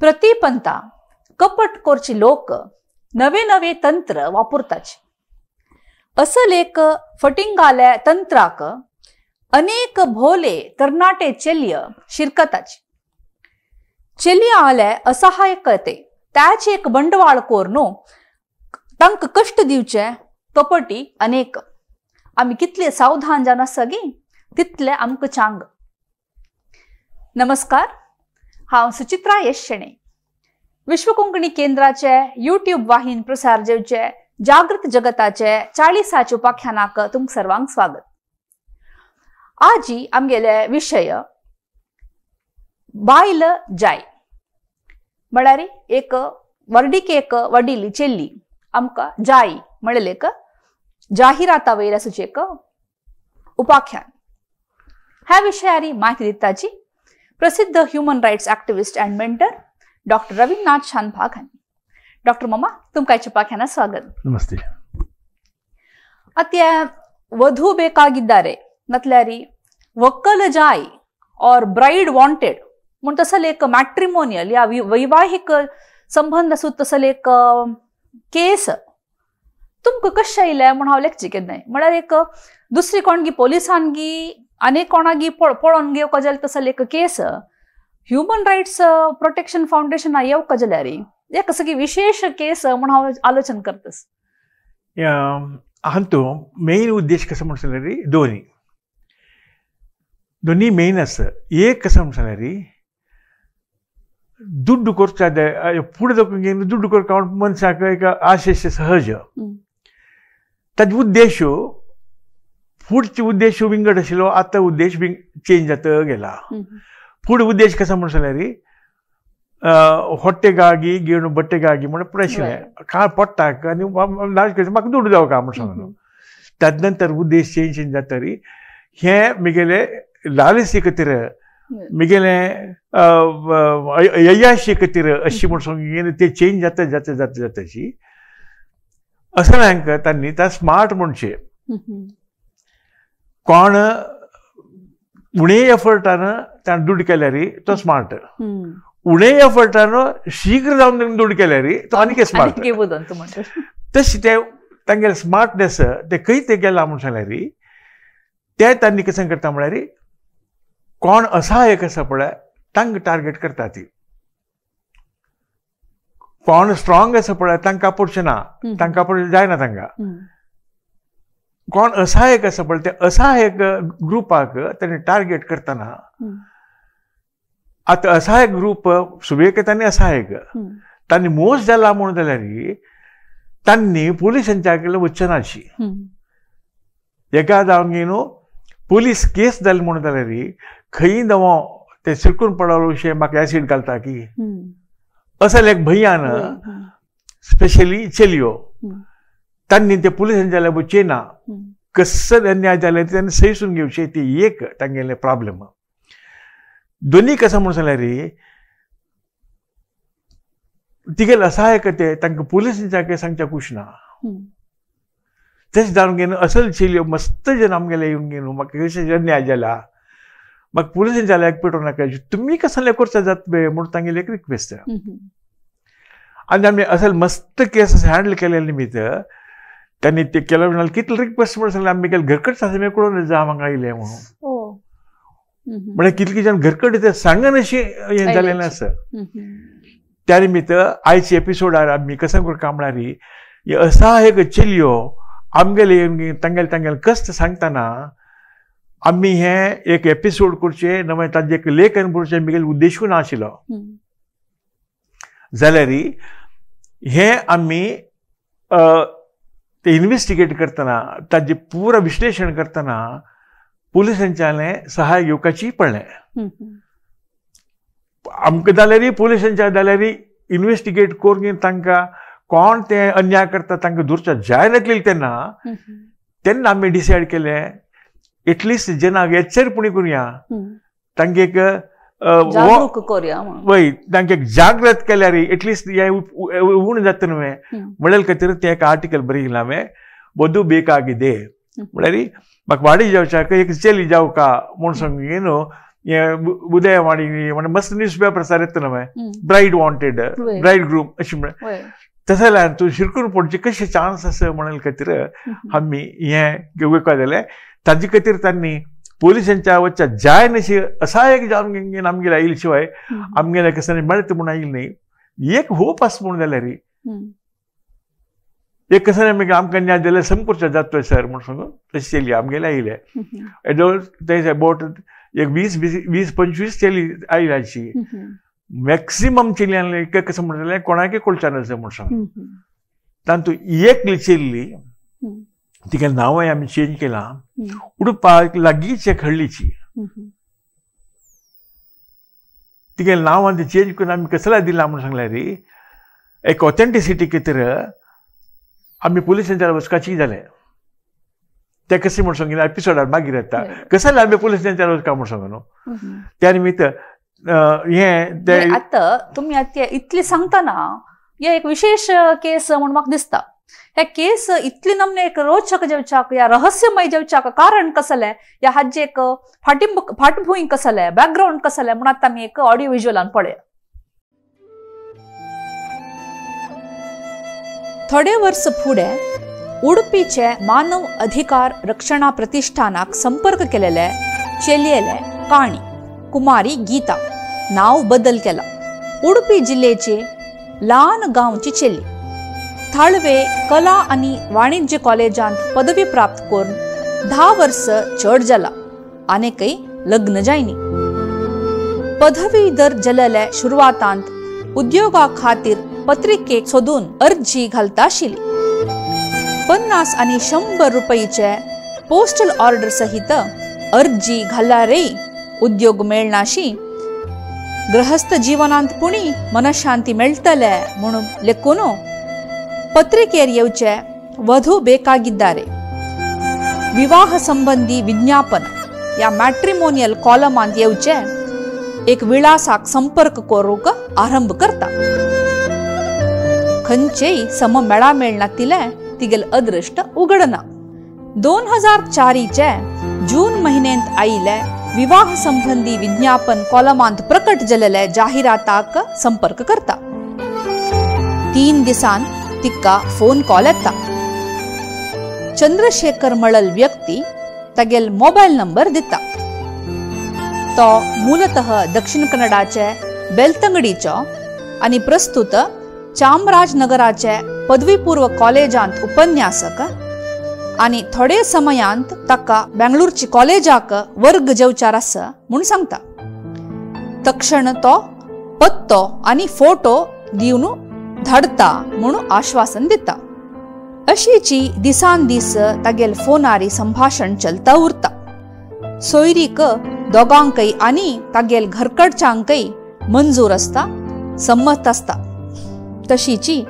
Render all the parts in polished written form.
प्रतिपंता कपट करचे लोक नवे नवे तंत्र वापरताचे. असल एक फटिंगाल्या तंत्राक अनेक भोले तरणाटे चेल्य शिरकताचे. चेलिया आले असहायकते त्याचे एक बंडवाळ कोरनो तांक कष्ट दिवचे कपटी अनेक. आमी कितले सावधान जावन आसा गी तितले आमकां चांग. नमस्कार, हांव सुचित्रा यश शेणै. विश्व कोंकणी केंद्राचे यूट्यूब वाहिन प्रसार जेवचे जागृत जगताचे 40 उपाख्यानाक तुमकां सर्वांक स्वागत. आजी आमगेले विशय बायल जाय म्हळ्यार एक वर्डीक एक वडील चेल्ली आमकां जाय म्हणलें एक जाहिराता वयर आसूचे एक उपाख्यान. ह्या विशयारी म्हायती दिताची प्रसिद्ध human rights activist and mentor doctor Raveendranath Shanbhag हांणी. डॉक्टर मामा, तुमकां उपाख्यानात स्वागत. नमस्ते. आतां वधू ಬೇಕಾಗಿದ್ದಾರೆ म्हटल्यार वक्कल जाय और ब्राईड वॉन्टेड म्हूण तसले एक मॅट्रिमोनियल या वैवाहिक संबंध आसूं तसले एक केस तुमकां कशें आयलें म्हूण हांव लेखचें केन्नाय. म्हळ्यार एक दुसरी कोणगी पोलिसान गी आनी कोणागी पळोवन घेवका जाल्यार तसले एक केस ह्युमन रायट्स प्रोटेक्शन फावंडेशना येवका जाल्यार एक सगळी विशेष केस म्हूण हांव आलोचन करतस. हातूंत मेन उद्देश कसो म्हण जाल्यार दोनी दोनी मेन आसा. एक कसो म्हण जाल्यार दुड्डू करच्या फुडें दोन दुड्डू करता मनशाक एक आशेश सहज. ताजो उद्देश फुडचे उद्देश विंगड आशिल्लो, आतां उद्देश चेंज जाता गेला. फुडें उद्देश कसो म्हण जाल्यार ಹೊಟ್ಟೆಗಾಗಿ ಗೇಣು ಬಟ್ಟೆಗಾಗಿ म्हण पळय का पोट्टाक आनी म्हाका दुडू जावं का म्हण सांगलो. तदनंतर उद्देश चेंज चेंज जाता री हे मिगेले लालसी खातीर मिगेले अय्याशी खातीर अशी म्हण सांग ते चेंज जाता जाता जाता जाताची असल्यांक तांणी ता स्मार्ट म्हणचे कोण उणे एफर्टान ताणें दुड केल्यार तो स्मार्ट, उणे एफर्टान शीघ्र जावन दुड केल्यार तो आनीक स्मार्ट. तशें ते तांगेले स्मार्टनेस ते खंय ते गेला म्हूण सांगल्यार ते तांणी कशें करता म्हळ्यार कोण असहायक आसा पळय तांकां टार्गेट करता ती. कोण स्ट्रॉंग आसा पळय तांकां आपोवचें ना, तांकां आपोवचें जायना तांकां. कोण असहायक आसा पळय ते असहायक ग्रुपाक तांणी टार्गेट करतना आतां असहायक ग्रूप सुबेक तांणी असहायक तांणी मोस जाला म्हूण जाल्यार तांणी पुलिसांच्या कडल्यान वचचें नाशी. एका जावन न्हू पुलीस केस जाली म्हूण जाल्यार खंय दवो ते सिरकून पडलो विशय म्हाका एसीड घालता की असले एक भंयान स्पेशली चलयो तांणी ते पुलिसांच्या लागून वचचें ना. कसो अन्याय जाले तांणी सहीसून घेवचें ती एक तांगेलें प्रॉब्लम. दोनी कसो म्हूण सांगल्यार तिगेले असहायक ते तांकां पुलिसांच्या सांगच्या कूश ना. तशें जावन घेवन असल चेलयो मस्त जण आमगेले येवन घेवन म्हाका कशें अन्याय जाला म्हाका पुलिसांच्या एक पेटोवं नाका तुमी कसले करता जाता बे म्हूण तांगेली एक रिक्वेस्ट. आनी आमी असल मस्त केस हँडल केले निमित्त तांणी ते केलं म्हणाल कितले रिक्वेस्ट म्हण सांगलें आमी घरकट सासमे कळोवन जा हांगा आयले म्हणून. म्हळ्यार कितले जाण घरकट ते सांगन अशें हें जालेलें आसा. त्या निमित्त आयचे एपिसोडार आमी कसं करता म्हळ्यार असहायक चलयो आमगेले येवन तांगेले तांगेले कश्ट सांगतना आमी हें एक एपिसोड करचें नवें ताजें एक लेखन करचें मिगेले उद्देशूय ना आशिल्लो. जाल्यार हें आमी ते इन्वेस्टिगेट करतना ताजें पुरा विश्लेशण करतना पुलिसांच्यालें सहाय घेवपाची पडलें. आमकां जाल्यार पुलिसांच्या जाल्यार इन्वेस्टिगेट करून तांकां कोण ते अन्याय करता तांकां धरच्या जायनातलें तेन्ना तेन्ना आमी डिसायड केलें एटलिस्ट जेन्ना एचर पुणी करुया तांकां एक वय तांकां जागृत केल्यार एटलिस्ट हें उणें जाता न्हय म्हणल्यार खातीर तें एक आर्टिकल बरयलां हांवें वधू ಬೇಕಾಗಿದೆ म्हळ्यार म्हाका वाडी जावच्याक एक चली जावका म्हूण सांगून न्हू हें उदयवाणी म्हणजे मस्त न्यूज पेपर येता न्हय, ब्रायड वॉन्टेड, ब्रायड ग्रूम अशें म्हणून. तशें जाल्यार तूं शिरकून पडचे कशें चान्स आसा म्हणून खातीर आमी हें घेवपाक जालें. ताजे खातीर तांणी पोलिसांच्या वचच्या जाय नशी असायक जावन आमगेले आयले शिवाय आमगेले कसं मेळटा म्हणून आयले न्ही. एक होप आसा म्हणून जाल्यार एक कसं मागीर आमकां न्याय जाल्यार संपूर्ण जातलो सर म्हणून सांगून तशें चली आमगेले आयले. एदोळ ते अबावट एक 20-25 चली आयली अशी मॅक्सिमम चेली आसले कसं म्हणटलें कोणाकय कळचें नासलें म्हणून सांग. तातूंत एक चेल्ली तिका नांवय आमी चेंज केलां, उडपाक लागींच एक हळ्ळीची, तिगे नांव आनी चेंज करून आमी कसल्या दिलां म्हणून सांगल्यार एक ऑथेंटिसिटी खातीर आमी पुलिसांच्या वचपाची जालें. ते कशें म्हूण सांगिल्लें एपिसोडार मागीर येता कसले आमी पुलिसांच्या वचका म्हूण सांगू न्हू. त्या निमित्त हें ते आतां तुमी आतां इतली सांगतना हे एक विशेष केस म्हूण म्हाका दिसता. हे केस इतली नमने एक रोचक जेवच्याक या रहस्यमय जेवच्याक कारण कसलें या हाजे एक फाटभूंय कसलें, बॅकग्रावंड कसलें म्हूण आतां आमी एक ऑडियो विज्युअलान पळया. थोडे वर्स फुडें उडपीचे मानव अधिकार रक्षणा प्रतिष्ठानाक संपर्क केलेले चेलयेले काणी कुमारी गीता नाव बदल केला. उडपी जिल्ह्याचे ल्हान गांवची चेली थाळवे कला आनी वाणिज्य कॉलेजांत पदवी प्राप्त करून 10 वर्स चड जाला आनीकय लग्न जायनी. पदवीधर जलले सुरवातांत उद्योगा खातीर पत्रिकेक सोदून अर्जी घालता आशिल्ली. 50 आनी 100 रुपयेचे पोस्टल ऑर्डर सहित अर्जी घाल्यारय उद्योग मेळनाशी गृहस्थ जीवनांत पुणी मनशांती मेळटले म्हणून लेखून पत्रिकेर येवचे वधू ಬೇಕಾಗಿದ್ದಾರೆ विवाह संबंधी विज्ञापन या मॅट्रिमोनियल कॉलमांत येवचे एक विळासाक संपर्क करूंक आरंभ करता. खंयचेय सम मेळा मेळनातिले तिगेल अदृष्ट उगडना. 2004 जून महिन्यांत आयिल्ले विवाह संबंधी विज्ञापन कॉलमांत प्रकट जाल्ले जाहिराताक संपर्क करता. 3 दिसान तिका फोन कॉल येता. चंद्रशेखर मळल व्यक्ती तागेल मोबायल नंबर दिता. तो मूलतः दक्षिण कन्नडाचे बेलतंगडीचो आनी प्रस्तुत चामराजनगराचे पदवीपूर्व कॉलेजांत उपन्यासक आनी थोडे समयांत ताका बेंगळूरची कॉलेजाक वर्ग जेवचार आसा म्हूण सांगता. तक्षण तो पत्तो आनी फोटो दिवन धाडता म्हणून आश्वासन दिता. अशीची दिसान दीस तागेल फोनारी संभाषण चलता उरता. सोयरीक दोगांकय आनी तागेल घरकडच्यांकय मंजूर आसता, संमत आसता. तशीची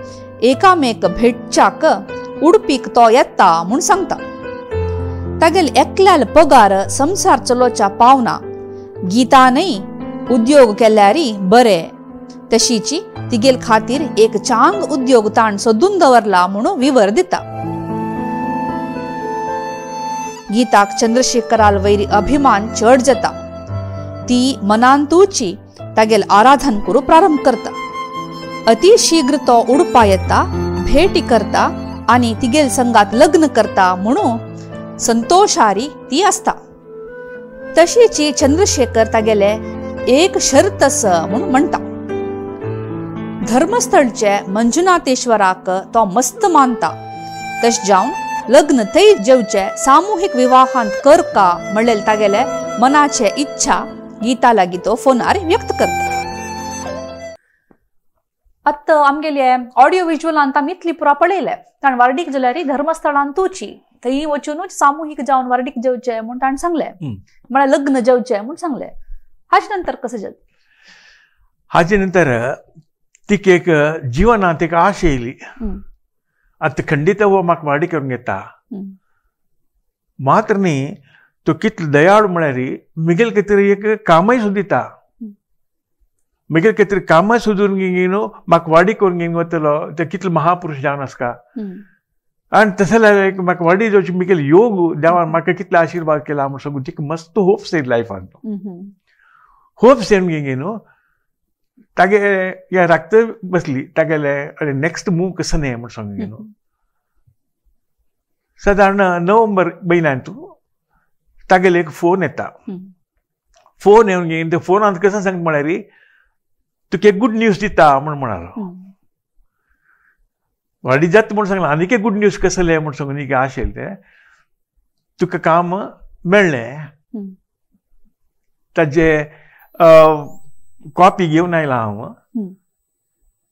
एकामेक भेटच्याक उडपीक तो येता म्हूण सांगता. तागेल एकल्याल पगार संसार चलोवच्या पावना. गीतानय उद्योग केल्यारी बरे तशीची तिगेल खातीर एक चांग उद्योग ताण सोदून दवरला म्हणून विवर दिता. गीताक चंद्रशेखराल वैरी अभिमान चड जाता. ती मनांतूची तागेल आराधन करू प्रारंभ करता. अतिशीघ्र तो उडपा येता, भेटी करता आनी तिगेल संगात लग्न करता म्हणून संतोषारी ती आसता. तशीची चंद्रशेखर तागेले एक शर्त आसा म्हणून म्हणटा. धर्मस्थळचे मंजुनाथेश्वराक तो मस्त मानता. तशें जावन लग्न थंय जेवचे सामुहीक विवाहांत करका म्हणलेल तागेले मनाचे इच्छा गीता लागीं तो फोनार व्यक्त करता. आतां आमगेले ऑडियो विज्युअलांत आमी इतली पुरा पळयले. ताण वार्डीक जाल्यार धर्मस्थळांतूची थंय वचूनच सामुहीक जावन वार्डीक जेवचे म्हूण ताणें सांगलें, म्हळ्यार लग्न जेवचें म्हूण सांगलें. हाजे नंतर कशें जालें? हाजे नंतर तिका एक जिवनांत एक आश येयली. आतां खंडीत हो म्हाका वाडी करूंक येता मात्र न्ही, तो कितलो दयाळ म्हळ्यार मिगेल खातीर एक कामय सुद्दां दिता. मिगेल खातीर कामां सोदून घेवन न्हू म्हाका वाडी करून घेवन वतलो ते कितलो महापुरुश जावन आसका. आनी तशें जाल्यार एक म्हाका वाडी जावची मिगेल योग देवान म्हाका कितलो आशिर्वाद केला म्हूण सगळो तिका मस्त होप्स येयली लायफान. होप्स येवन गे न्हू तागे या राक्त बसली तागेले अरे नेक्स्ट मूव कसं न्ही म्हण सांग न्हू. सादारण नोव्हेंबर म्हयन्यांत तागेले एक फोन येता. फोन येवन गे ते फोनांत कसं सांग म्हळ्यार तुका एक गुड न्यूज दिता म्हण म्हणालो. वाडी जात म्हण सांगला आनीक एक गुड न्यूज कसलें म्हण सांगून एक आशेल तें तुका काम मेळ्ळें ताजे कॉपी घेवन आयला हांव.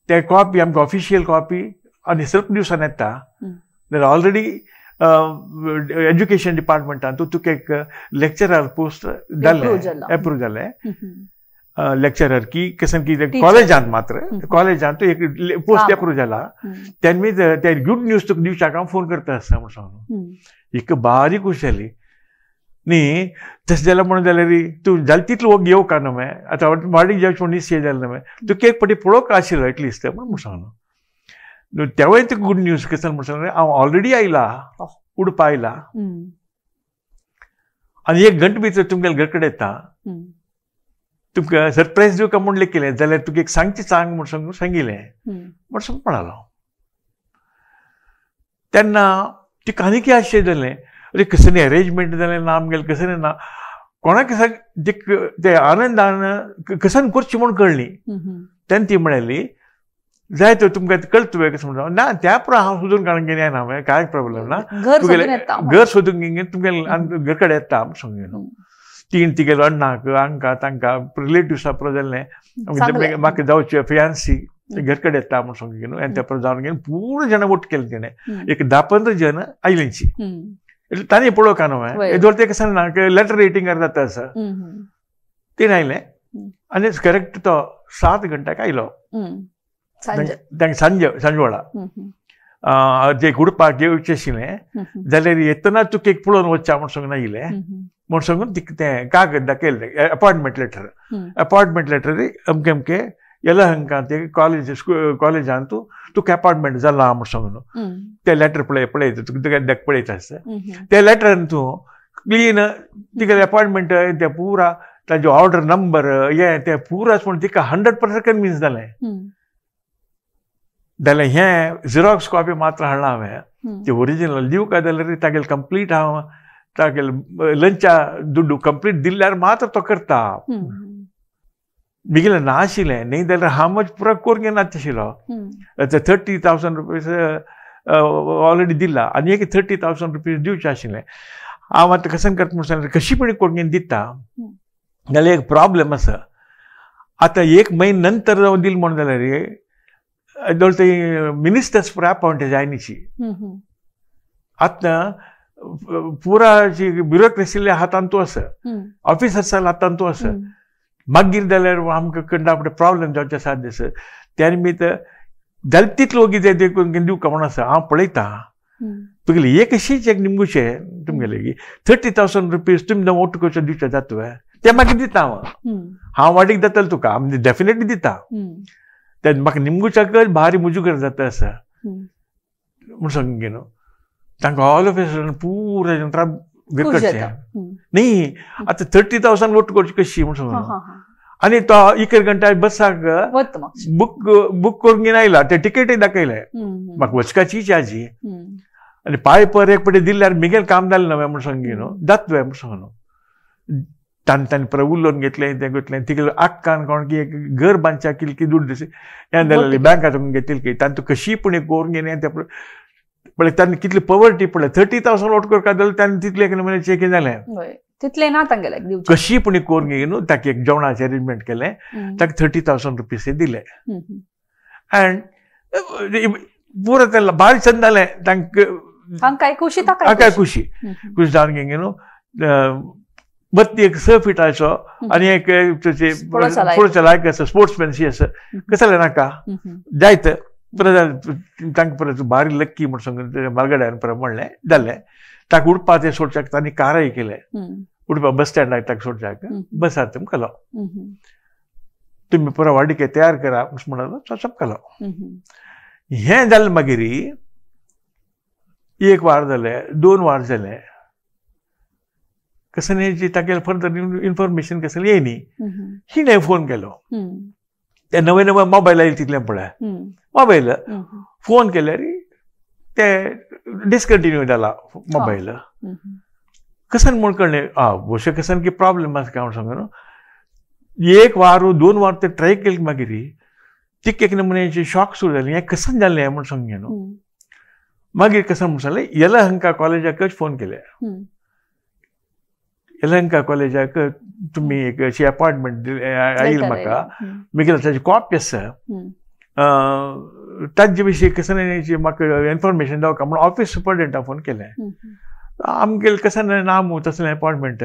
ते कॉपी आमकां ऑफिशियल कॉपी आनी सर्प दिवसान येता जाल्यार ऑलरेडी एज्युकेशन डिपार्टमेंटान तुका एक लेक्चरर पोस्ट जालें एप्रूव जालें. लेक्चरर की कशें की कॉलेजांत मात्र कॉलेजांत एक पोस्ट एप्रूव जाला तेन्ना ते गुड न्यूज तुका दिवच्याक हांव फोन करता आसता म्हण सांगून एक बारीक खूश जाली न्ही. तशें जाल्यार म्हणून जाल्यार तूं जालें तितलो वोग येवका न्हू मगे आतां वाडीक जावचें म्हूण निश्चय जालें न्हू तुका एक फावटी पळोवंक आशिल्लो एटलिस्ट म्हूण सांगलो. तेवूय तुका गुड न्यूज कशें म्हण सांगलें हांव ऑलरेडी आयला उडपा आयला आनी एक घंटे भितर तुमगेले घर कडेन येता तुमकां सरप्रायज दिवका म्हूण लेखिलें जाल्यार तुका एक सांगची सांग म्हूण सांगून सांगिलें म्हण सांग म्हणालो. तेन्ना तिका आनीक आश्चर्य जालें अरे कसलें अरेंजमेंट जालें ना आमगेलें कसलें ना कोणाक ते आनंदान कसन करची म्हूण कळ्ळी. तेन्ना ती म्हळ्याली जाय तर तुमकां कळटा कसं म्हणटा ना त्या पुरो हांव सोदून काडून घेवन येना कांय प्रॉब्लेम ना घर सोदून घेवन तुमगेले घर कडेन येता म्हूण सांगून तीन तिगेले अण्णाक हांकां तांकां रिलेटिव्सा पुरो जाल्लें म्हाका जावचें फियांसी घर कडेन येता म्हूण सांगून न्हू. आनी त्या पुरो जावन घेवन पूर्ण जाणां वोट केलें तेणें एक 10-15 जण आयलींची तांणी पळोवंक न्हू हें तें कशें ना लेटर रेटिंग जाता आसा तेणें आयलें आनी करेक्ट तो 7 घंट्याक आयलो सांजे सांजवेळा जे उडपाक येवचें आशिल्लें जाल्यार येतना तुका एक पळोवन वचचें म्हूण सांगून आयलें म्हूण सांगून तिका तें कागद दाखयलें अपॉयंटमेंट लेटर. अपॉयंटमेंट लेटर अमके अमके यलहंका ते कॉलेज कॉलेजान तूं तुका अपॉयंटमेंट जाला म्हूण सांगून तें लेटर पळय पळयता तुका देख पळयता आसता त्या लेटरान तूं क्लीन तिगेलें अपॉयंटमेंट तें पुरा ताजो ऑर्डर नंबर हें तें पुरा म्हूण तिका 100% कन्विन्स जालें. जाल्यार हें झिरॉक्स कॉपी मात्र हाडलां हांवें ते ओरिजिनल दिवका जाल्यार तागेलें कंप्लीट हांव तागेलें लंचा दुड्डू कंप्लीट दिल्यार मात्र तो करता. मिगेलें ना आशिल्लें न्ही जाल्यार हांव पुरा करून घेवन आशिल्लो. 30,000 रुपीज ऑलरेडी दिला आनी एक 30,000 रुपीज दिवचें आशिल्लें. हांव आतां कशें करता म्हूण सांगलें कशी पण करून घेवन दिता जाल्यार एक प्रॉब्लेम आसा. आतां एक म्हयने नंतर जावन दिल म्हूण जाल्यार ते मिनिस्टर्स पुरा अपॉयंट जायनीची आतां पुरा ब्युरोक्रेसील्या हातांत तूं आसा ऑफिसर्साच्या हातांत तूं आसा मागीर जाल्यार आमकां कंडा प्रॉब्लेम जावचे साध्य आसा. त्या निमित्त जाल्यार तितलो वोगी जाय देखून दिवका म्हूण आसा हांव पळयता तुगेलें एक अशीच एक निमगुचें तुमगेलें की 30,000 रुपीज तुमी वोट करचो दिवचें जाता तें मागीर दिता हांव हांव वाडीक जातलें तुका हांव डेफिनेटली दिता. तेन्ना म्हाका निमगुच्याक भारी मुजुगर जाता आसा म्हूण सांग न्हू तांकां ऑल ऑफ ए पुरा करचें न्ही. आतां 30,000 वोट करची कशी म्हूण सांग आनी तो इकर घंटा बसाक बुक बुक करून घेवन आयला ते टिकेटय दाखयलें म्हाका वचकाची चार्जी आनी पांय पर एक पटी दिल्यार मिगेल काम जालें ना म्हूण सांग न्हू जातलें म्हूण सांग न्हू. तांणी तांणी परत उलोवन घेतलें तें घेतलें तिगेले आक्कान कोण की एक घर बांदच्या कितली की दुड्ड हें जालें बँकांत घेतली की तांतू कशी पूण एक करून घेवन तें पळय तांणी कितली पॉवर्टी पळय 30,000 वोट करता जाल्यार तांणी तितलें एक नमुन्याचें कितें जालें तितलें ना तांगेलें कशी पूण करून घेवन न्हू ताका एक जेवणाचें अरेंजमेंट केलें ताका 30,000 रुपीज दिले अँड पुरो तें भारी चंद जालें तांकां तांकांय खुशी ताकाय खुशी खुश जावन घेवन न्हू बत्ती एक 6 फिटाचो आनी एक पुढच्या लायक आसा स्पोर्ट्समॅनशी आसा कसलें नाका जायत परत तांकां परत भारी लक्की म्हूण सांगून मालगड्यान परत म्हणलें जालें ताका उडपा तें सोडच्याक तांणी कारय केलें उडपा बस स्टँडाक ताका सोडच्याक बसार तुमकां तुमी पुरो वाडिके तयार करा म्हणलो चपकलो. हें जालें मागीर एक वार जालें 2 वार जालें कसं जी तागेले फर्दर इन्फॉर्मेशन कसं येयनी हिणें फोन केलो. ते नवे नवे मोबायल आयले तितलें पळय मोबायल फोन केल्यार ते डिसकंटिन्यू जाला मोबायल. कसन म्हूण कळ्ळें आ भोवशे कसन की प्रॉब्लम आसा काय म्हूण सांगू न्हू. एक वार दोन वार ते ट्राय केली मागीर तिक एक नमुन्याची शॉक सुरू जाली हें कसन जालें म्हूण सांगूं न्हू. मागीर कसन म्हूण सांगलें यलहंका कॉलेजाकच फोन केले. यलहंका कॉलेजाक तुमी एक अशी अपॉयंटमेंट आयली म्हाका मागीर ताची कॉपी आसा ताजे विशीं कसन म्हाका इन्फॉर्मेशन जावका म्हूण ऑफिस सुपरिटेंडेंटाक फोन केलें. आमगेले कसन ना मू तसलें अपॉयंटमेंट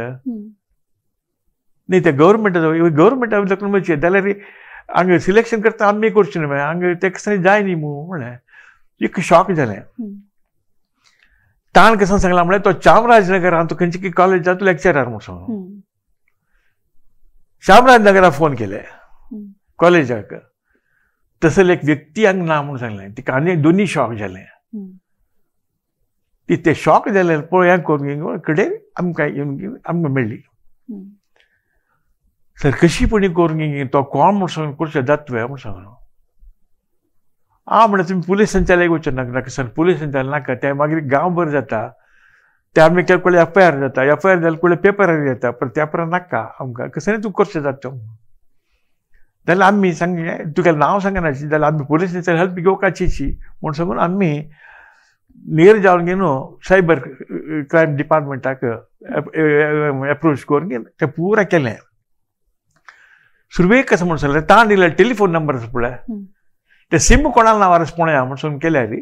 न्ही ते गव्हर्मेंटा गव्हर्मेंटा लग्न म्हणचे जाल्यार हांगा सिलेक्शन करता आमी करचें न्हय हांगा तें कशें जाय न्ही मू म्हणलें. एक शॉक जालें. ताण कसं सांगला म्हळ्यार तो चामराजनगरान तो खंयची की कॉलेजांत लेक्चरार म्हूण सांगलो. चामराजनगराक फोन केले कॉलेजाक तसले एक व्यक्ती हांगा ना म्हूण सांगलें. तिका आनी दोनी शॉक जालें. ती ते शॉक जालें पळया करून कडेन आमकां येवन आमकां मेळ्ळी. सर कशी पणी करून तो कोण म्हूण सांगून करचें जातवे म्हूण सांगलो. आ म्हणल्यार तुमी पुलीस संचालक वचूं नाका नाका सर पुलीस संचालक नाका ते मागीर गांवभर जाता ते आमी केन्ना एफ I R जाता एफ I R जाल्यार कडेन पेपरार येता पण त्या उपरांत नाका आमकां कसं तूं करचें जाता. जाल्यार आमी सांगलें तुका नांव सांगना जाल्यार आमी पुलीस संचालक हेल्प घेवपाची म्हूण सांगून आमी नेर जावन घेवन सायबर क्रायम डिपार्टमेंटाक एप्रोच करून तें पुरा केलें. सुरवेक कसं म्हूण सांगलें ताण दिल्यार टेलिफोन नंबर आसा पळय ते सिम कोणाला नांवार पळया म्हूण सांगून केल्यार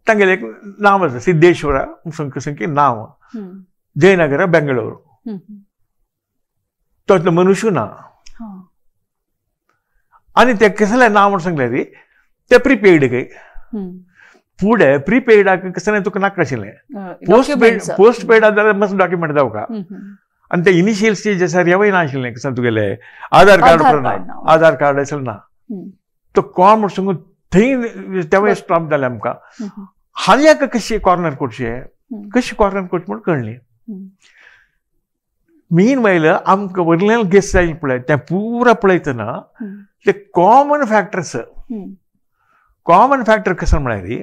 तांगेलें एक नांव आसा सिद्धेश्वरा म्हूण सांग की नांव जयनगर बेंगळूर. तो इतलो मनुष्य ना आनी ते कसलें नांव म्हूण सांगल्यार ते प्रिपेड खंय फुडें प्रिपेडाक कसलें तुका नाका आशिल्लें पोस्ट पेड जाल्यार मस्त डॉक्युमेंट जावका आनी ते इनिशियल स्टेज आसा हेवय ना आशिल्लें कसं तुगेलें आधार कार्ड ना आधार कार्ड आसलें ना. तो कोण म्हूण सांगून थंय तेवय स्टॉप जालें आमकां. हाली कशी कॉर्नर करचें कशी कॉर्नर करचें म्हूण कळ्ळें. मेन वयलं आमकां वयल्यान गेस जाय पळय तें पुरा पळयतना ते कॉमन फॅक्टर्स कॉमन फॅक्टर कसं म्हळ्यार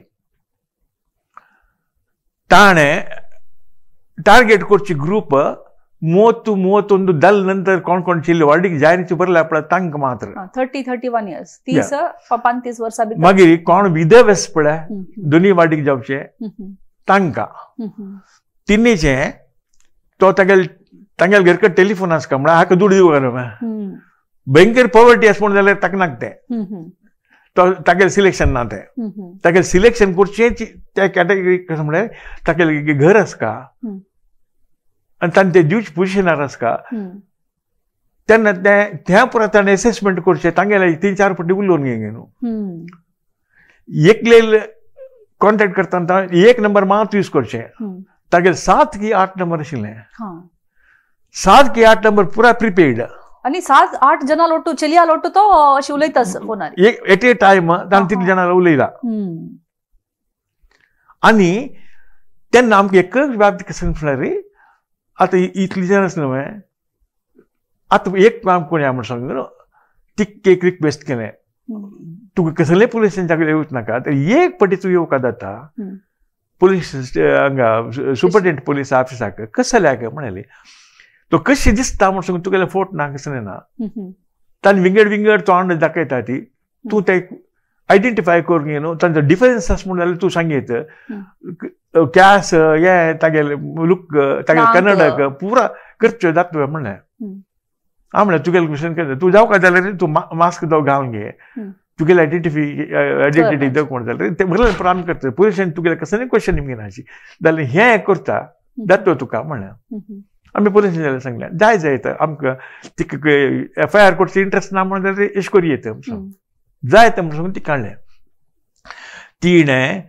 ताणें टार्गेट करची ग्रूप 30-31 दल नंतर कोण कोण चिल्ले वार्डीक जायनीची बरले आपल्या तांकां मात्र 30-31 इयर्स 30-35 वर्सां मागीर कोण विधवेस पळय दोनी वार्डीक जावचे तांकां तिन्नीचे तो तागेले तांगेले घरकडे टेलिफोन आसका म्हळ्यार हाका दुडू दिवंक भयंकर पॉवर्टी आसा म्हूण जाल्यार ताका नाका तें तो तागेलें सिलेक्शन ना तें तागेलें सिलेक्शन करचें त्या कॅटेगरी कसं म्हळ्यार तागेलें घर आसका आनी ताणें ते दिवचे पोजिशनार आसका तेन्ना तें त्या पुरा ताणें एसेसमेंट करचें तांगेलें 3-4 फावटी उलोवन घे न्हू. एकले कॉन्टेक्ट करतना एक नंबर मात यूज करचें तागेलें 7 की 8 नंबर आशिल्लें 7 की 8 नंबर पुरा प्रिपेड आनी 7-8 जणां लोटू चेलिया लोटू तो अशी उलयता फोनार एक एट ए टायम ताणें 3 जाणां उलयला. आनी तेन्ना आमकां एकच बाबतींत कशें म्हळ्यार आतां इतली जाण आसना न्हय आतां एक काम कोण म्हूण सांग न्हू तिक एक रिक्वेस्ट केलें तुका कसलें पुलीस स्टेशनाक येवच नाका तर एक पटी तूं येवका जाता पुलीस हांगा सुपरिटेंडेंट पुलीस ऑफिसाक कसल्याक म्हणलें तो कशी दिसता म्हूण सांगून तुगेलें फोट ना कसलें ना ताणें विंगड विंगड तोंड दाखयता ती तूं ते आयडेंटिफाय करून न्हू तांचो डिफरन्स आसा म्हूण जाल्यार तूं सांगयत कॅस हे तागेले लूक तागेले कन्नडक पुरा करच्यो जाता म्हणलें. हांव म्हणलें तुगेलें क्वेशन करता तूं जावका जाल्यार तूं मास्क जावं घालून घे तुगेलें आयडेंटिटी दाखोवंक म्हण जाल्यार तें बरें प्राम करता पुलिसान तुगेलें कसलें क्वेश्चन घेनाची जाल्यार हें करता जाता तुका म्हणलें. आमी पुलिसान जाल्यार सांगलें जाय जाय तर आमकां तिका एफ I R करची इंट्रस्ट ना म्हणून जाल्यार एश करी येता जाय तें म्हूण सांगून ती काडलें. तिणें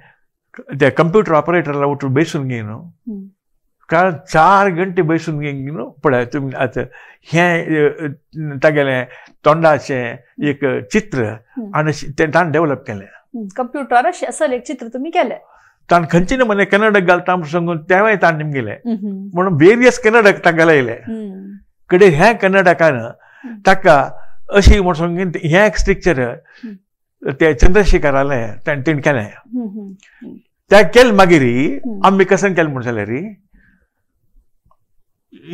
त्या कंप्युटर ऑपरेटरला उठून बसून घे न्हू कारण 4 घंटे बसून घे न्हू पळय तुमी आतां हें तागेलें तोंडाचें एक चित्र आनी तें ताणें डेवलप केलें कंप्युटरार अशें असल एक चित्र तुमी केलें. ताण खंयचे नमुने कन्नडक घालता म्हूण सांगून तेंवूय ताण निमगेलें म्हणून वेरियस कन्नडक तांकां लायले कडे ह्या कन्नडकान ताका अशी म्हूण सांगून हें एक स्ट्रिक्चर ते चंद्रशेखरालें तेणें केलें. त्या केलें मागीर आमी कशें केलें म्हूण जाल्यार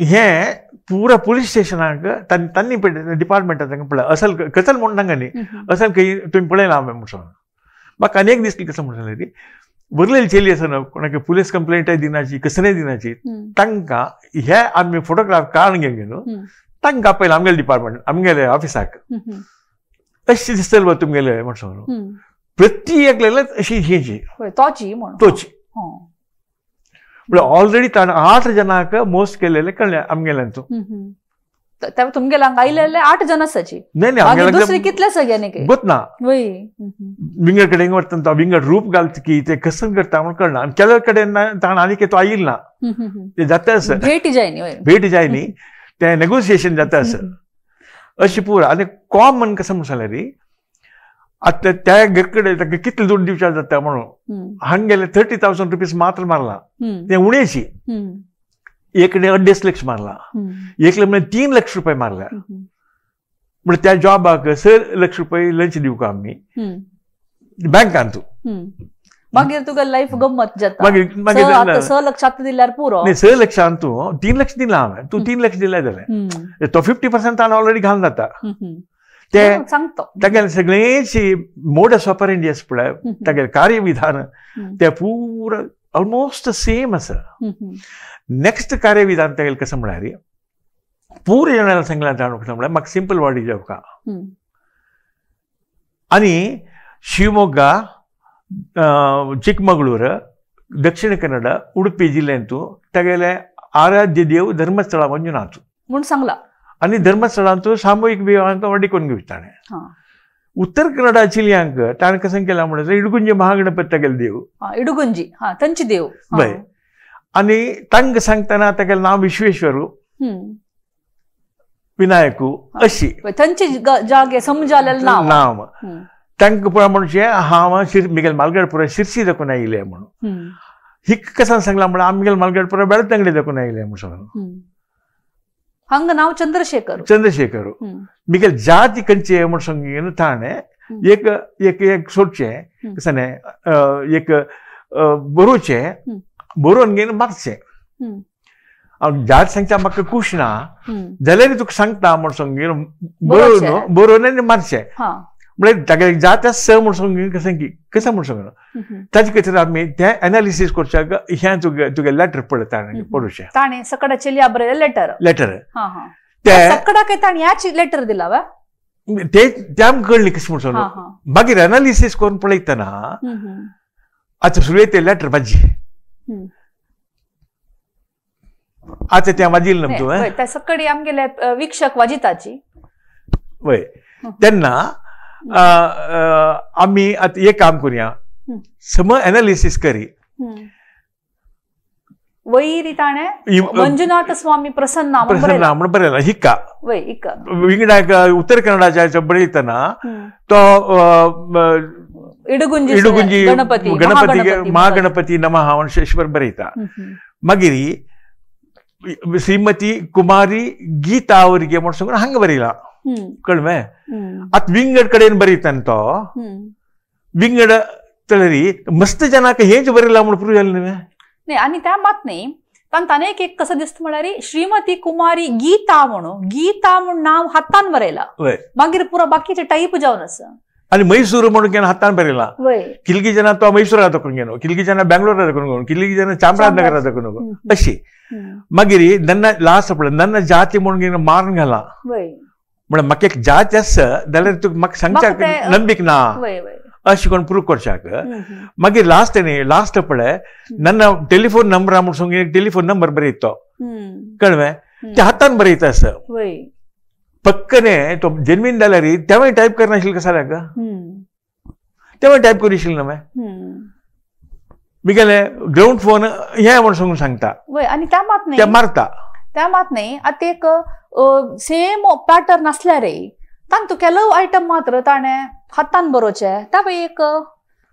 हें पुरा पुलीस स्टेशनाक तांणी डिपार्टमेंटाक तांकां पळय असल कचल म्हूण तांकां न्ही असल खंय तुमी पळयलां हांवें म्हूण सांगून म्हाका आनी एक दिसली कसं म्हूण जाल्यार बरलेली चेली आसा न्हू कोणाक पुलीस कंप्लेंटय दिनाची कसलेय दिनाची तांकां हे आमी फोटोग्राफ काडून घेवन न्हू तांकां पयलें आमगेले डिपार्टमेंट आमगेले ऑफिसाक अशी दिसतले बा तुमगेले म्हूण सांगून प्रति एकल्याच अशी हेची तोची म्हूण तोची म्हळ्यार ऑलरेडी ताणें 8 जणांक मोस केलेले कळ्ळें आमगेल्यान तूं तुमगेले हांगा आयलेले 8 जण आसाची न्ही दुसरे कितले सगळ्यांनी गोत ना विंगड कडेन वता तो विंगड रूप घालता की ते कसं करता म्हूण कळना आनी केल्या कडेन ताणें आनी तो आयिल्ल ना ते जाता आसा भेट जाय न्ही भेट जाय न्ही तें नेगोसिएशन जाता आसा अशी पुरा. आनी कॉमन कसं म्हूण जाल्यार आतां त्या घर कडेन ताका कितले दुड्ड दिवच्या जाता म्हणून हांगा गेले 30,000 रुपीज मात्र मारला ते उणेची एकने 2.5 लक्ष मारला एकले म्हणजे 3 लक्ष रुपये मारला म्हणजे त्या जॉबाक 6 लक्ष रुपये लंच दिवका आमी बँकान तूं मागीर तुका लायफ गम्मत जाता. मागीर 6 लक्ष आतां दिल्यार पुरो न्ही 6 लक्षान तूं 3 लक्ष दिला हांवें तूं 3 लक्ष दिल्या जाल्यार तो 50% ताणें ऑलरेडी घालून जाता. ते तागेले सगळेची मोडस ऑपरेंडी आसा पळय तागेलें कार्यविधान ते पुरा ऑलमोस्ट सेम आसा. नेक्स्ट कार्यविधान तागेलें कसं म्हळ्यार पुरे जाणांना सांगलां ताणें कसं म्हळ्यार म्हाका सिंपल वाडी जावका आनी शिवमोग्गा चिकमगळूर दक्षिण कन्नड उडुपी जिल्ल्यांतू तागेले आराध्य देव धर्मस्थळा मंजुनाथ म्हूण सांगला आनी धर्मस्थळांतू सामुहीक विवाहांत वाडी करून घेवची ताणें. उत्तर कन्नडा जिल्ल्यांक ताणें कसं केलां म्हणल्यार इडगुंजी महागणपती तागेले देव इडगुंजी हा तांची देव बरें आनी तांकां सांगतना तागेलें नांव विश्वेश्वर विनायकू अशी तांचे जागे समजालें नांव तांकां पळय म्हणजे हांव मिगेल मालगडपुरा शिरसी दाखोवन आयिल्लें म्हणून हिक कसान सांगलां म्हळ्यार आमगेल मालगडपुरा बेळतंगडी दाखोवन आयिल्लें म्हूण सांगलां. हांगा नांव चंद्रशेखर चंद्रशेखर मिगेल जाती खंयचे म्हूण सांगून ताणें एक एक एक सोडचें कशें एक बरोवचें बरोवन घेवन मारचें. हांव जात सांगता म्हाका खूश ना जाल्यार तुका सांगता म्हूण सांगून बरोवन बरोवन आनी मारचें म्हळ्यार तागेले जात आसा म्हूण सांगून कशें कशें म्हूण सांगून ताजे खातीर आमी तें एनालिसीस करच्याक हें तुगे तुगे लेटर पळयता पळोवचें. ताणें सकडा चेलिया बरयलें लेटर लेटर ते सकडा काय ताणें ह्याच लेटर दिला वा ते ते आमकां कळ्ळें कशें म्हूण सांगून मागीर एनालिसीस करून पळयतना आतां सुरवेक ते लेटर भाजी आतां तें वाजिल्लें न्हू तुवें त्या सकडी आमगेले वीक्षक वाजिताची वय तेन्ना आमी आतां एक काम करुया सम एनालिसीस करी वयर ताणें मंजुनाथ स्वामी प्रसन्न प्रसन्न म्हूण बरयलां हिका वय हिका विंगडाक उत्तर कन्नडाच्या बरयतना तो इडगुंजी इडगुंजी गणपती गणपती महागणपती नमः म्हूण शेश्वर बरयता. मागीर श्रीमती कुमारी गीता ಅವರಿಗೆ म्हूण सांगून हांगा बरयलां कळ्ळें. आतां विंगड कडेन बरयता न्ही तो विंगड तरी मस्त जनाक हेंच बरयलां म्हूण प्रूव जालें न्ही. न्ही आनी त्या मात न्ही तांकां एक एक कसो दिसता म्हळ्यार श्रीमती कुमारी गीता म्हणून गीता म्हूण नांव हातान बरयलां मागीर पुरो बाकीचे टायप जावन आसा. आनी मैसूर म्हणून केन्ना हातान बरयलां किलकी जन तो मैसूरा दाखोवन घेवन किलकी जन बेंगलोरा दाखोवन घेवन किलकी जन चामराजनगरा दाखोवन अशी. मागीर नन्ना लास्ट पळय नन्ना जाती म्हणून घेवन मारून घाला म्हळ्यार म्हाका एक जात आसा जाल्यार तुका म्हाका सांगच्याक नंबीक ना अशें कोण प्रूव करच्याक. मागीर लास्ट न्ही लास्ट पळय नन्ना टेलिफोन नंबर म्हूण सांगून एक टेलिफोन नंबर बरयता तो कळ्ळें ते हातान बरयता आसा पक्कने तो जन्मीन जाल्यार तेवूय टायप करनाशिल्लें कसो जाल्यार तेवूय टायप करी आशिल्लें न्हू मिगेले ग्रावंड फोन हें म्हूण सांगून सांगता आनी त्या मात न्ही मारता त्या मात न्ही आतां एक सेम पॅटर्न आसल्यार तांतू केलो आयटम मात्र ताणें हातान बरोवचें ता एक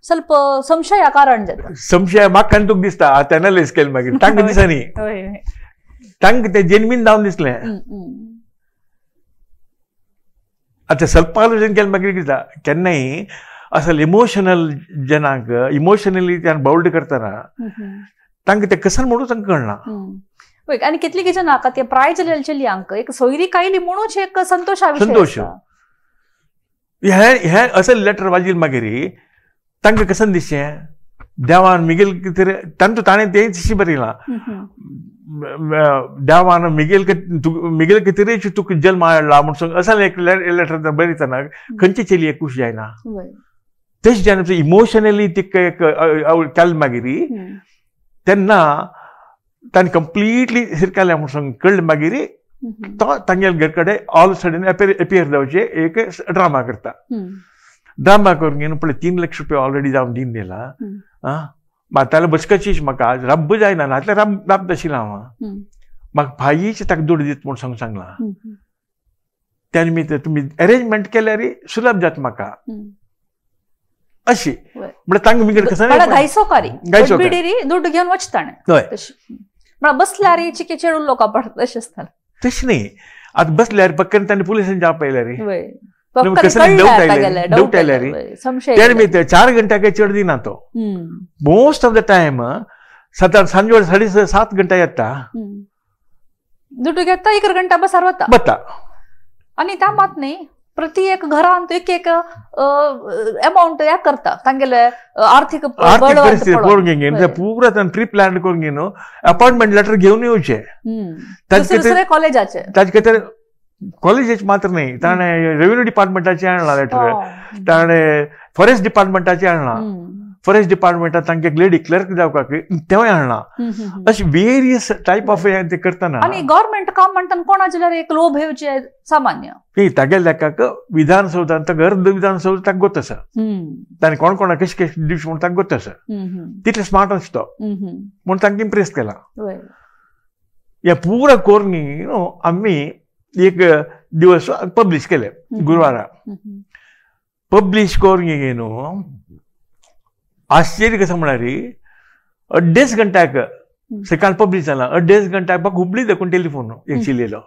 ಸ್ವಲ್ಪ संशया कारण जाता. संशय म्हाका तुका दिसता आतां एनालायज केलें मागीर तांकां दिसनी, तांकां तें जेन्युइन जावन दिसलें. आतां ಸ್ವಲ್ಪ आलोचन केलें मागीर कितें केन्नाय असल इमोशनल जनांक इमोशनली बाउल्ड करतना तांकां तें कसन म्हणून तांकां कळना. आनी कितली जनांक ते प्राय जाल्ले चलयांक एक सोयरी कायली म्हणूच एक संतोशा विशय. संतोश हे हे असल लेटर वाजील मागीर तांकां कसन दिसचें देवान मिगेल कितें तांतू ताणें तें तशें बरयलां, देवान मिगेल मिगेल कितें तुका जल्म हाडला म्हूण सांग असल एक लेटर बरयतना खंयचे चलयेक खूश जायना. तशें जावन इमोशनली तिका एक केलें मागीर तेन्ना ताणें कंप्लिटली सिरकालें म्हूण सांग कळ्ळें मागीर तो तांगेल्या घर कडेन ऑल सडन एपियर जावचें एक ड्रामा करता. ड्रामा करून घेवन पळय 3 लाख रुपया ऑलरेडी जावन दीन दिला. आं म्हाताले बचकचीच म्हाका रब्ब जायना नातल्यार रब राब आशिल्लें हांव म्हाका भाईच ताका दुडू दीत म्हूण सांग सांगलां. त्या निमित्त तुमी अरेंजमेंट केल्यार सुलभ जाता म्हाका अशी म्हळ्यार तांकां मिगेल कसं दुड्डू घेवन वचता बसल्यार चिके चेडून लोकां पडटा तशें आसता. तशें न्ही आतां बसल्यार पक्कन ताणें पुलिसान जाप आयल्यार त्या 4 घंट्या काय चड दिना तो. मोस्ट ऑफ the time सांजवेळ 7.30 घंटा येता दुड्डू घेता 1 घंटा बसार वता वता. आनी त्या मात न्ही प्रति एक घरांत एक एक अमाउंट या करता तांगेले आर्थिक परिस्थिती पळोवन घेवन पुरा ताणें प्री प्लॅन करून घेवन अपॉइंटमेंट लेटर घेवन येवचें. दुसरे कॉलेजाचे ताजे खातीर कॉलेजाचे मात्र न्ही ताणें रेव्हेन्यू डिपार्टमेंटाचें हाडलां लेटर, ताणें फॉरेस्ट डिपार्टमेंटाचें हाडलां, फॉरेस्ट डिपार्टमेंटात तांकां एक लेडी क्लर्क जावपाक तेंवूय हाडलां. अशें वेरियस टायप ऑफ हें ते करतना. आनी गव्हर्मेंट काम म्हणटा कोणा जाल्यार एक लोभ येवचे सामान्य न्ही तागेल्या लेखाक विधानसौधान ताका अर्द विधानसौध ताका गोत आसा, ताणें कोण कोणाक कशें कशें दिवचें म्हूण ताका गोत आसा, तितलें स्मार्ट आसा तो म्हूण तांकां इम्प्रेस केला. हे पुरा करून न्हू आमी एक दिवस पब्लिश केले गुरुवारा. पब्लिश करून न्हू आश्चर्य कसं म्हळ्यार 2.5 घंट्याक सकाळ पब्लिश जाला 2.5 घंट्याक म्हाका हुबळी देखून टेलिफोन एक चिलेलो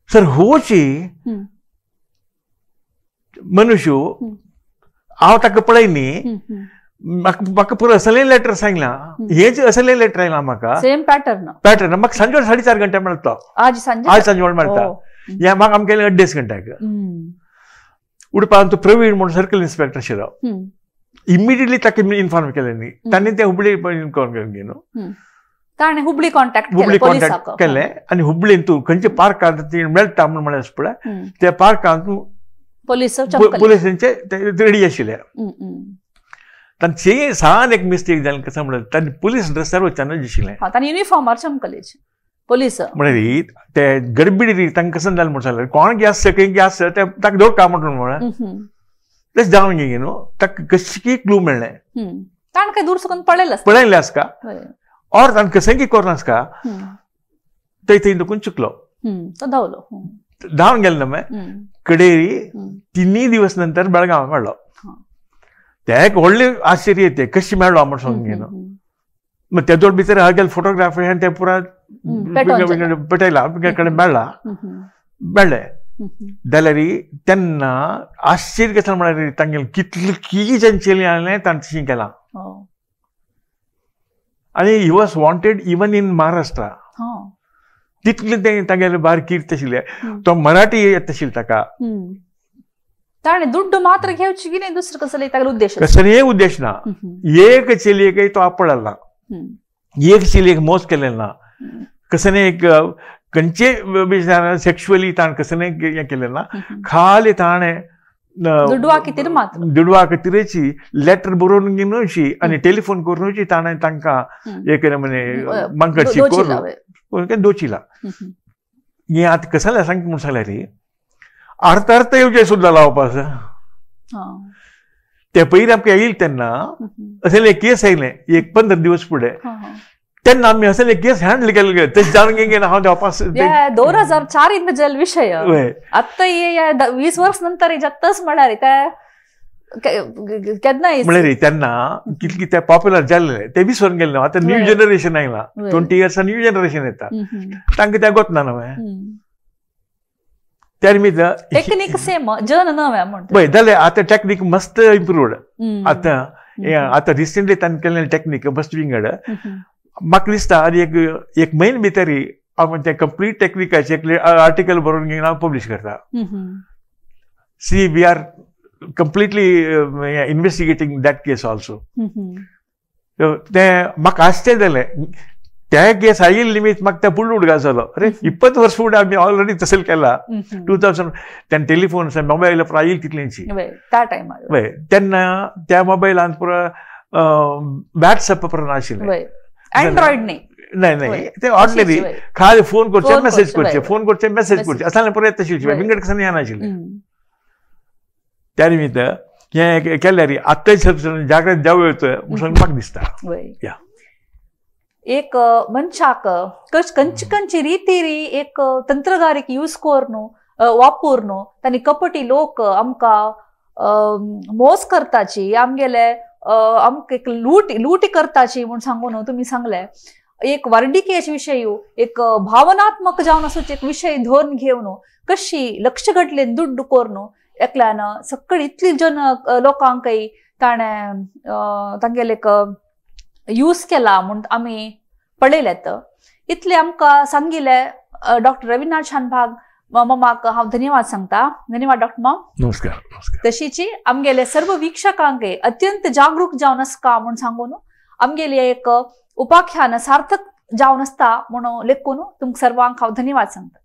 सर होची मनुष्य हांव ताका पळय न्ही म्हाका म्हाका पुरो असलें लेटर सांगलां हेच असलें लेटर आयलां म्हाका सेम पॅटर्न पॅटर्न म्हाका सांजवेळ 4.5 घंटे मेळटा आज सांजवेळ मेळटा ह्या म्हाका आमकां 2.5 घंट्याक उडपान तो प्रवीण म्हणून सर्कल इन्स्पेक्टर आशिल्लो इमिडिएटली ताका इन्फॉर्म केलें न्ही ताणें तें हुबळी करून घेवन ताणें हुबळी कॉन्टॅक्ट हुबळी कॉन्टॅक्ट केलें आनी हुबळीन तूं खंयच्या पार्कांत ती मेळटा म्हूण म्हणलें पळय त्या पार्कांत पुलिसांचे रेडी आशिल्ले. तांचे सान एक मिस्टेक जालें कसं म्हणल्यार तांणी पुलीस ड्रेसार वचना दिशिल्लें तांणी युनिफॉर्मार चमकले पुलीस म्हळ्यार ते गडबडी तांकां कसं जालें म्हूण सांगलें कोण गॅस खंय गॅस ते ताका दवरता म्हणून म्हळ्यार तशें जावन गे न्हू ताका कशी क्लू मेळ्ळें ताणें काय दूर सकून पळयलें पळयलें आसका और ताणें कशें की करून आसका थंय थंय देखून चुकलो तो धांवलो धांवन गेलो ना कडेरी 3 दिवस नंतर बेळगांव मेळ्ळो. ते एक व्हडलें आश्चर्य ते कशें मेळ्ळो म्हूण सांगून न्हू मग ते जोड भितर हा गेले फोटोग्राफर आनी ते पुरा पेटयला कडेन मेळ्ळा मेळ्ळें जाल्यार तेन्ना आश्चर्य कसं म्हळ्यार तांगेलें कितलें की चेली आसलें ताणें तशें केलां. आनी he was wanted even in Maharashtra तितलें तें तागेलें भायर कीर्त आशिल्लें. तो मराठी येता आशिल्लें ताका ताणें दुड्डू मात्र घेवची की नाही दुसरं कसले तागेलो उद्देश कसलेय उद्देश ना. एक चलयेक तो आपडला ना, एक चलयेक मोस केलें ना, कसले एक खंयचे सेक्शुअली ताणें कसलें हें केलें ना, खाली ताणें दुडवा खातीर मात्र दुडवा खातीरची लेटर बरोवन घेवची आनी टेलिफोन करूनची ताणें तांकां एक म्हणजे मांकडशी करून दोचिला. हें आतां कसलें सांगता म्हूण सांगल्यार अर्थ अर्थ येवचें सुद्दां लावपा आसा. ते पयलीं आमकां येयल तेन्ना असले केस आयलें एक 15 दिवस फुडें तेन्ना आमी असले केस हँडल केले तशें जावन गेले हांव देंवपास 2004 जेल विशय आतां 20 वर्स नंतर जातच म्हळ्यार ते केन्ना म्हणल्यार तेन्ना कितली ते पॉप्युलर जाल्ले ते विसरून गेले. आतां न्यू जनरेशन आयला, 20 इयर्स न्यू जनरेशन येता, तांकां तें गोतना नवें. त्या निमित्त टेक्निक सेम जन नवें म्हणटा पळय जाल्यार आतां टेक्निक मस्त इम्प्रूव्ड. आतां आतां रिसंटली तांणी केल्ले टेक्निक मस्त विंगड. म्हाका दिसता आनी एक म्हयने भितर हांव तें कंप्लीट टेक्निकाचें एक आर्टिकल बरोवन घेवन हांव पब्लीश करता. See we are completely investigating that case also. तें म्हाका आश्चर्य जालें त्या केस आयिल्ले निमित्त म्हाका तें फुडलो उडगास जालो, अरे 20 वर्स फुडें आमी ऑलरेडी तशें केला. 2000 तेन्ना टेलिफोन मोबायल आयिल्ली तितलींची त्या टायमार. हय तेन्ना त्या मोबायलान पुरो व्हॉट्सएप पुरो नाशिल्लें, एंड्रॉयड न्ही. नाही नाही ते ऑर्डिनरी खाली फोन करचे मेसेज करचे, फोन करचे मेसेज करचे असं पुरो तशी विंगड कसं येनाशिल्लें. त्या निमित्त हें केल्यार आतांच जागृत जावं येता म्हणून म्हाका दिसता. एक मनशाक कंच कंची रितीरी एक तंत्रगारीक यूज करून वापरून तांणी कपटी लोक आमकां मोस करताची, आमगेले आमकां एक लूट करताची म्हूण सांगून तुमी सांगलें. एक वर्डिकेचे विशय एक भावनात्मक जावन आसूचे एक विशय धरून घेवन कशी लक्ष घडलें दुड्ड करून एकल्यान सकळ इतली जन लोकांकय ताणें तांगेले एक यूज केला म्हूण आमी पळयलें. इतलें आमकां सांगिल्लें डॉक्टर रविनाथ शानभाग मामाक हांव धन्यवाद सांगता. धन्यवाद डॉक्टर माम. नमस्कार. तशीची आमगेले सर्व वीक्षकांक अत्यंत जागरूक जावन आसका म्हूण सांगून आमगेले एक उपाख्यान सार्थक जावन आसता म्हणून लेखून तुमकां सर्वांक हांव धन्यवाद सांगता.